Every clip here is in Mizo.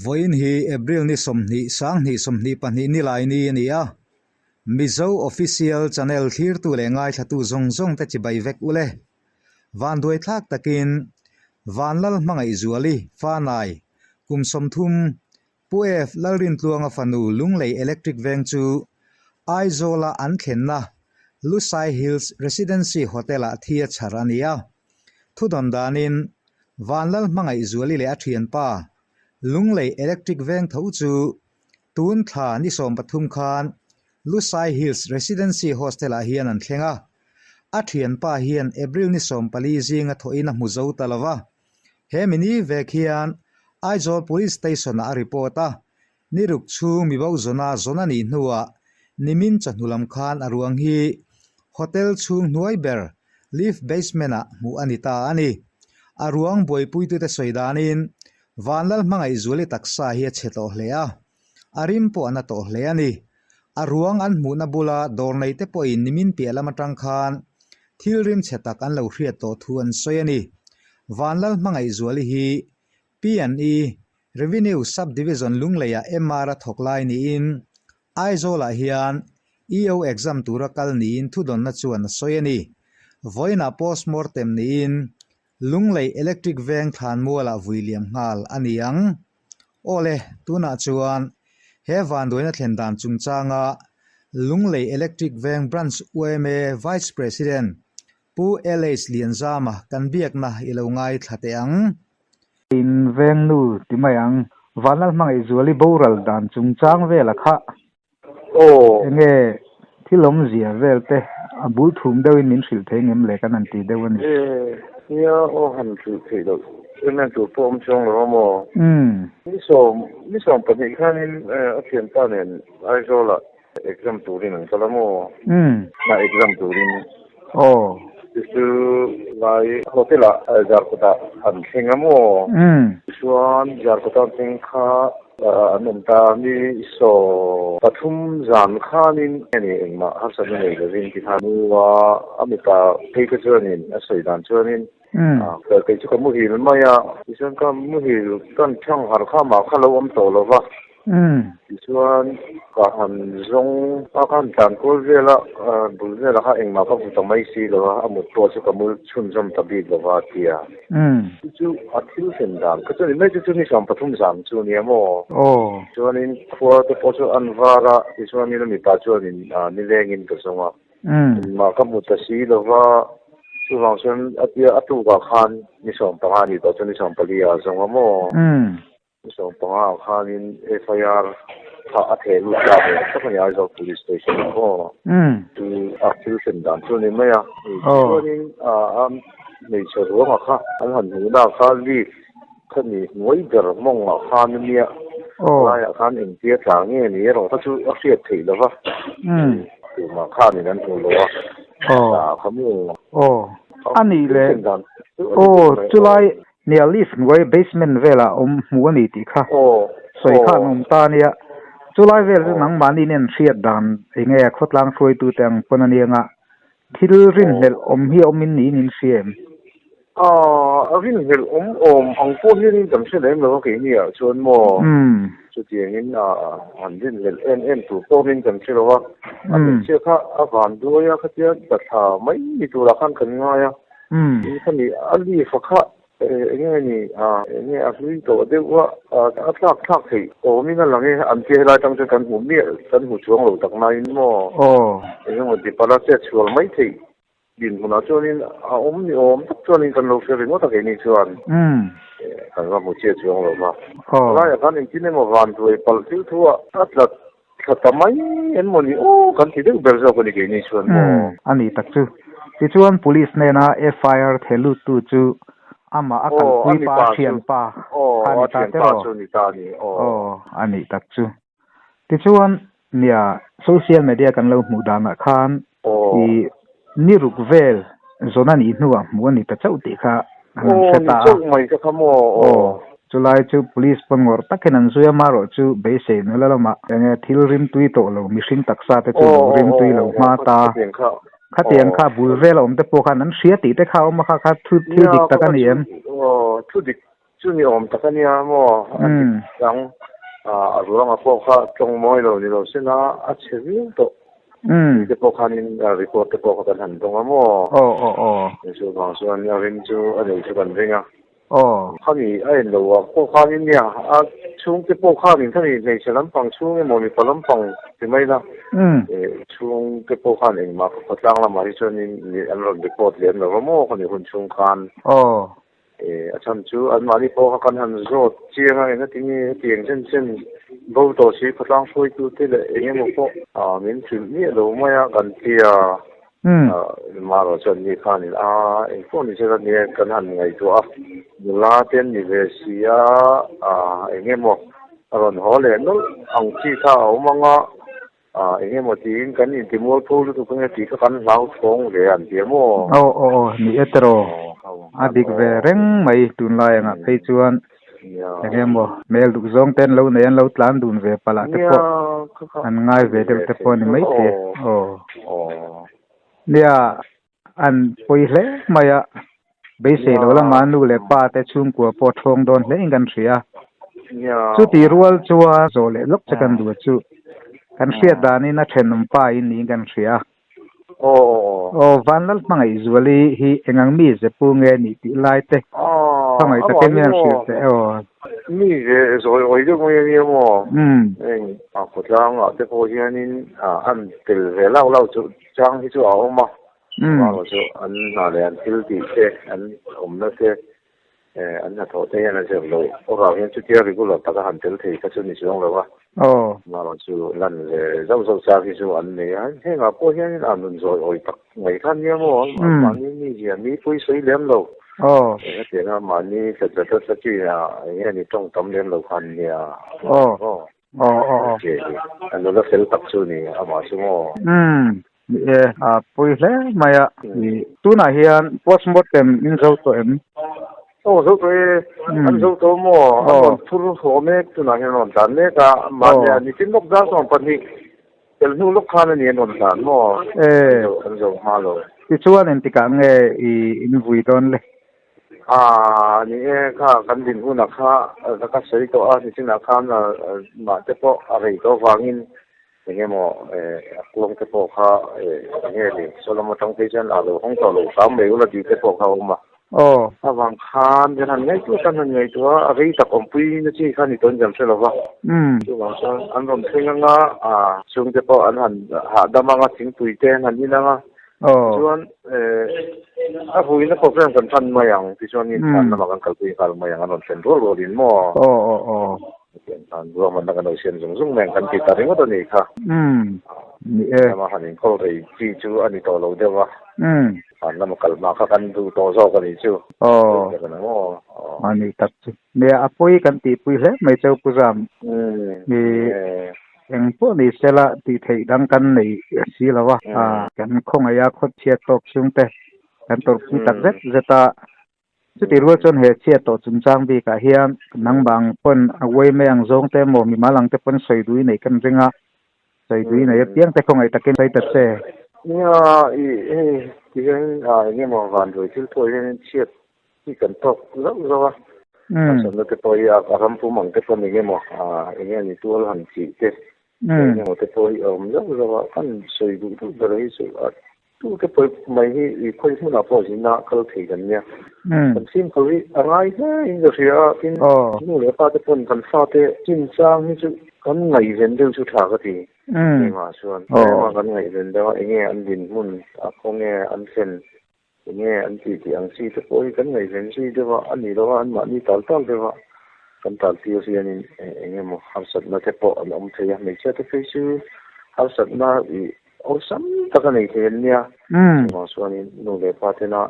Vawiin hi April ni 20 2022 nilai ni a ni a, Mizo Official Channel thlirtu leh ngaithlatu zawng zawng te chibai vek ule. Vanduai thlak takin Vanlal Hmangaihzuali Fanai kum 30 Pu F. Lalrintluanga fanu Lunglei Electric Veng chu Aizawla an thlenna Lusai Hills Residency Hotel-ah thi a chhar a ni a. Thudawn danin Vanlal Hmangaihzuali leh a thianpa Lunglei Electric Veng tho chu tun thla ni 13 khan Lusai Hills Residency Hostel-ah hian an thleng a. A thianpa hian April ni 14 zinga thawhin a hmu zo ta lo va. He mini vek hian Aizawl Police Station-ah a report a, ni ruk chhung mibo zawna zawn a nih hnuah nimin chawhnu lam khan a ruang hi hotel chhung hnuai ber lift basement-ah hmuh a ni ta a ni. A ruang buaipuitute sawi danin Vanlal Hmangaihzuali taksa hi a chhe tawh hle a, a rim pawh a na tawh hle a ni. A ruang an hmuhna bula dawr neite pawhin nimin piah lam atang khan thil rim chhe tak an lo hriat tawh thu an sawi a ni. Vanlal Hmangaihzuali hi P&E Revenue Sub-Division Lungleiah MR a thawk lai niin Aizawlah hian EO exam tura kal niin thudawnna chuan a sawi a ni. Vawiinah postmortem niin Lunglei Electric Veng thlanmualah vui liam nghal a ni ang. Aw le, tunah chuan he vanduaina thlen dan chungchanga Lunglei Electric Veng Branch yma Vice President Pu LH Lianzama kan biakna i lo ngaithla teh ang. In veng nu ti mai ang. Vanlal Hmangaihzuali boral dan chungchang vela kha Aw. Enge thil awmzia vel te a bul thum deuhin min hrilh thei ngem le kan han ti deuh a ni. E, nia aw han hrilh theih loh em em tur pawh awm chuang lo a maw? Umm. Ni sawm, ni 12 khanin a thianpa nen Aizawlah exam turin an kal a maw? Umm. Na exam turin. Aw. Chu chu lai hotel ah Zarkawtah an thleng a maw? Umm. Tichuan Zarkawtah an thleng kha An awm ta ni 13 zan khanin a ni engmah harsatna nei lovin ti khan nu a, a mipa phei kha chuanin a sawi dan chuanin kei chu ka muhil mai a, tichuan ka muhil kan thang har kha mah kha lo awm tawh lo va, tichuan ka han zawng a ka han tlan kual vel a, bul velah kha engmah ka hmu ta mai si lo a, a mut pawh chu ka mu chhunzawm ta bik lo va a ti a. Chu chu a thil thlen dan kha chu a ni mai, chu chu ni 13 zan chu a nia maw? Aw. Chuanin khua te pawh chu an var a, tichuanin a mipa chuanin nilengin ka zawng a, engmah ka hmu ta si lo va, chuvang chuan a tia a tukah khan ni 15 a nih tawh chuan ni 14 ah a zawng a maw? 15 ah khanin FIR kha a theh lut ta ve tak a ni Aizawl Police Station ah aw. Chu a thil thlen dan chu a ni mai a. Chuanin a hmeichhe ruangah kha an han hmuhna kha lift kha ni hnuai ber mawngah khan a nia. Laiah khan engtia tla nge ni erawh kha chu a hriat theih lo va. Tumah khanin an hmu lo a. Tla kha maw. Aw. A nih leh. Aw chulai Nia lift hnuai basement velah awm hmuh a ni tih kha sawi kha an awm ta a nia. Chulai vel chu nangmahni nen hriat dan eng nge khawtlang hruaitute ang pawn a nia nga thil rinhlelh awm hi a awmin niin in hria em? A rinhlelh awm awm ang pawh hianin kan hre lem lo a keini ah chuan maw chutiangin han rinhlelh em em tur tawmin kan hre lo a. A hmeichhia kha a van duai a khatia tla mai ni turah khan kan ngai a. Tin kha ni a leaf a kha eng nge ni a eng nge a hlui tawh deuh a a tlak thlak theih awmin a lang e an tia helai tang chuan kan hmu miah kan hmu chuang lo tak nain maw eng emaw ti pala chet chhual mai theih dinhmunah chuanin a awm ni awm tak chuanin kan lo hre ringawt a keini chuan kan va hmu chiah chuang lo va helaiah khan engtin emaw vanduai palh thil thu a a tla Thla ta mai en maw ni aw kan ti deuh ber zawk a ni keini chuan maw. A ni tak chu. Tichuan Police hnena FIR theh luttu chu amah a kalpui pa a thianpa kha a ni ta te rawh. Aw a ni tak chu. Tichuan nia social media kan lo hmuh danah khan i ni ruk vel zawn a nih hnuah hmuh a ni ta chauh tih kha an han hre ta a. Aw, chulai chu police pawn ngawrh takin an zui a, marawh chu beisei nula lamah enge thil rimtui tawh lo, mihring taksa te chu lo rimtui lo hma ta. Khatiang kha bul vel a awm te pawh khan an hria tih te kha a awm a, kha kha thil dik tak a ni em? Aw, thu dik. Chu ni awm tak a nia maw? A dik ang. A ruanga pawh kha tawng mawi lo ni lo sela a chhe viau tawh. Tih te pawh khanin report te pawh kha kan han dawng a maw? Chuvang chuan a rim chu a nei chu kan ring a. Khami a en lo ah pawh khanin nia a chhungte pawh khanin khami hmeichhe lampang chhung emaw mipa lampang ti mai la chhungte pawh khan engmah khawtlang lamah hi chuanin an rawn report lem lo va maw khami hun chhung khan. A chhan chu anmahni pawh kha kan han zawt chiang a, engati nge hetiang chen chen bo tawh si khawtlang hruaitute leh eng emaw pawh min hrilh miah lo mai a kan ti a, marawh chuan ni khanin a eng pawh ni se la nia kan han ngaihtuah a, nula te an ni ve si a, eng emaw a rawn haw leh nawlh ang chi kha a awm ang a. Eng emaw tiin kan intimual pho lutuk ange tih kha kan hlauthawng ve an ti a maw? Aw aw aw, ni e tiraw. A dik ve reng mai tunlai angah phei chuan eng emaw hmel duk zawng te an lo nei an lo tlan dun ve palh ah te pawh an ngai ve deuh te pawh a ni maithei a. Aw. Nia an pawi hle mai a, beisei lo lama nu leh pa te chhungkua pawh thawng dawn hle in kan hria. Chuti rual chuan zawh leh lawk che kan duh chu kan hriat danin a thenawm pa in niin kan hria. Aw Vanlal Hmangaihzuali hi engang mi ze pu nge nih tih lai te hmangaih takin min han hrilh teh aw. Mi ze zawi awi deuh mai a nia maw? Heng a khawtlangah te pawh hianin an tel ve lau lau chu Chang hi chu a awm a, chuvangah chu an hna leh an thil tih te, an awmna te, an hnathawh te hian a zir loh avang hian chutia regular taka han tel thei kha chu ni chuang lo a. Chuvangah chu lan ve zauh zauh chang hi chu an nei a, hengah pawh hianin a nun zawi awi tak mai kha nia maw, mahni mi zia mi pui sawi lem lo, hetianga mahni tla tla tla tla chi ah eng nge ni tawng tam lem lo kha an nia. Aw aw aw. Che hi a nula fel tak chu ni amah chu maw? Umm ni e, a pawi hle mai a. Tunah hian postmortem in zo tawh em? Aw zo tawh e, an zo tawh maw? An rawn phur haw mek tunah hian an rawn tlan mek a, mahni a nitin lawk dar chuan pahnih tel hnu lawk khan a ni an rawn tlan maw? An zo hma lo. Tichuan engtikah nge i invui dawn le? Aaa ni e, kha kan din hunah kha ka sawi tawh a, nichinah khan mah te pawh a rei tawh avangin eng emaw a kuang te pawh kha eng nge ni saw lam atang phei chuan a lo hawng tawh lo hram mai ula tih te pawh kha a awm a. Aw. Avang khan kan han ngaihtuah kan han ngaihtuah a, a rei tak awmpui na chi kha ni tawhin kan hre lo va. Chuvang chuan an rawn thleng anga chhungte pawh an han hahdam anga thingpui te an han in anga. Chuan a vuina program kan hman mai ang tichuan in thlan lamah kan kalpui nghal mai ang an rawn thlen rual rualin maw? Aw aw aw. Hetiang khan ruahmanna kan lo siam zung zung mai ang kan ti ta ringawt a nih kha. Umm ni e. Lama han inkawl rei chi chu a ni tawh lo deuh a. Umm. Thlan lama kal hma kha kan duh tawh zawk a nih chu. Aw. A ni tak chu. Nia a pawi kan tihpui hle mai cheu Pu Zam. Umm ni e. Eng pawh ni sela tih theih dang kan nei si lo a, kan khawngaih a khawt chhiat tawk chhung te kan tawrhpui tak zet zet a. Chutih rual chuan he chhiat tawh chungchang bikah hian nangmah ang pawn a uai mai ang zawng te emaw mimal ang te pawn sawi dui neih kan ring a, sawi dui nei apiang te khawngaih takin sawi ta che. Nia i hei ti hian eng emaw vanduai thil pawh hian chhiat hi kan tawk zauh zauh a, a chhanna te pawh hi a ram pum ang te pawn eng emaw eng nge ni tual han thih te eng emaw te pawh hi a awm zauh zauh a, kan sawi duh duh ber hi chu a tu te pawh mai hi i khawi hmunah pawh zin a kal thei kan nia, kan fimkhur hi a ngai hle in ka hria a, tin nu leh pa te pawn kan fate chinchang hi chu kan ngaihven deuh chu tha ka ti, keimah chuan tlema kan ngaihven deuh a eng nge an dinhmun a khawnge an thlen Enge an tih tih ang chi te pawh hi kan ngaihven zui deuh a, a ni lo a, anmahni tal tal deuh a kan tal tir hianin eng emaw harsatna te pawh an awm thei a, hmeichhia te phei chu harsatna ih awlsam tak a nei thei an nia, chuvang chuanin nu leh pa tena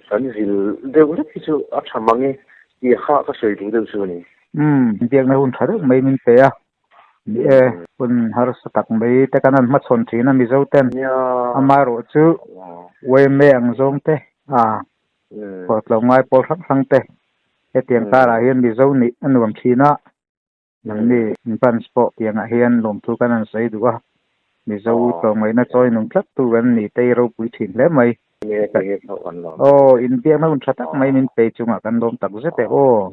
kan vil deuh hlek hi chu a tha mang e tih kha ka sawi duh deuh chu a ni. Umm, biakna hun tha deuh mai min pe a. Ni e, hun harsa tak mai te kan han hmachhawn thin a Mizo ten amaherawh chu yma ang zawng te a kawrtlo ngai pawl hrang hrang te hetiang karah hian Mizo nih a nuam thin a, nangni branch pawh tiangah hian lawmthu kan han sawi duh a, Mizo tlawmngaihna chawi nung tlat tu kan ni te hi ropui thin hle mai. Nge kei nge kan lawm. Aw, inbiakna hun tha tak mai min pe chungah kan lawm tak zet e aw.